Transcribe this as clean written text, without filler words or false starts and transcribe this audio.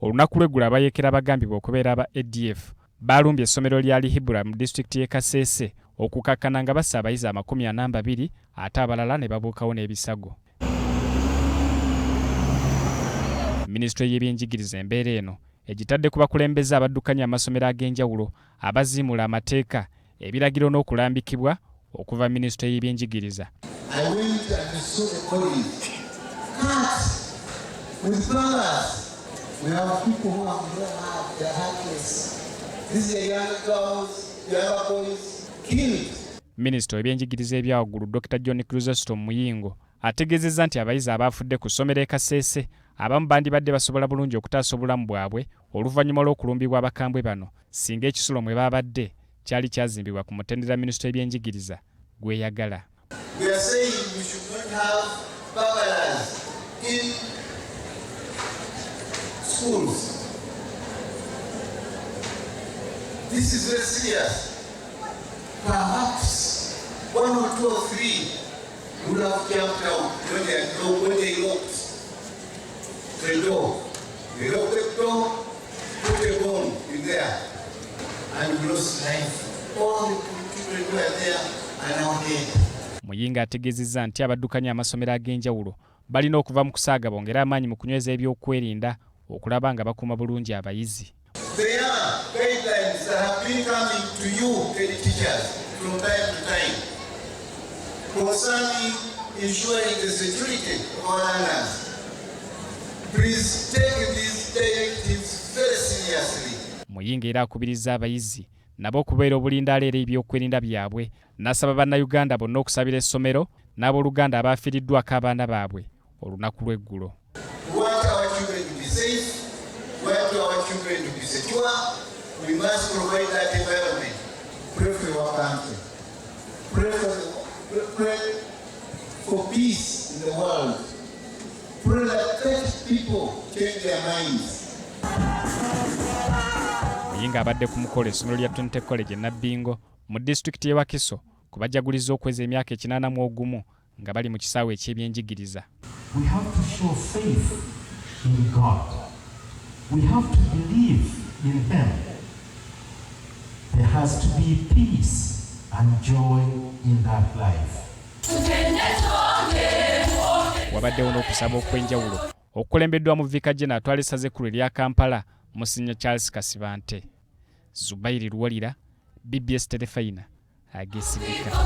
Olunaku lw'eggulo abayeekera abagambibwa okubeera aba ADF baalumbye essomero lya Lihibura mu disitulikiti y'e Kasese okukakkana nga basse abayizi 42 ate abalala ne babuukawo n'ebisago. Minisitule y'ebyenjigiriza embeera eno egitadde ku bakulembeze abaddukanya amasomero ag'enjawulo abaziimuula amateeka, ebiragiro n'okulambikibwa okuva minisitule y'ebyenjigiriza. Minisita w'ebyenjigiriza ebya waggulu Dokita John Chrysostom Muyingo ategeezezza nti abayizi abaafudde ku ssomero e Kasese abamu bandibadde basobola bulungi okutaasa obulamu bwabwe oluvannyuma lw'okulumbibwa abakambwe bano singa ekisulo mwe baabadde kyali kyazimbibwa ku mutendera minisitule y'ebyenjigiriza gw'eyagala. We are saying we should not have burglars in schools. This is very serious. Perhaps one or two or three would have jumped out when they, when they locked the door. They locked the door, put a bomb in there, and we lost life. All the children who were there are now dead. Muyingo ategeezezza nti abaddukanya amasomero ag'enjawulo balina okuva mu kusaaga bongere amaanyi mu kunyweza ebyokwerinda okulaba nga bakuuma bulungi abayizi. There are guidelines that have been coming to you, head teachers, from time to time concerning ensuring the security of our learners. Please take these directives very seriously. Muyingo era akubirizza abayizi nabo okubeera obulindaala era ebyokwerinda byabwe n'asaba bannayuganda bonna okusabira essomero n'abooluganda abaafiiriddwako abaana baabwe olunaku lw'eggulo. We want our children to be safe. We want our children to be secure. We must provide that environment. Pray for your country. Pray for peace in the world. Pray that such people change their minds. Muyingo abadde ku mukolo essomero lya Trinity College e Nabbingo mu disitulikiti y'e Wakiso kwe bajaguliza okuweza emyaka 81 nga bali mu kisaawe eky'ebyenjigiriza. We have to show faith in God. We have to believe in Him. There has to be peace and joy in that life. Wabaddewo n'okusaba okw'enjawulo okukulembeddwamu Vicar General atwala essaza ekkulu erya Kampala, Monsignor Charles Kasibante. Zubairi Luwalira, BBS Terefayina, agesigika.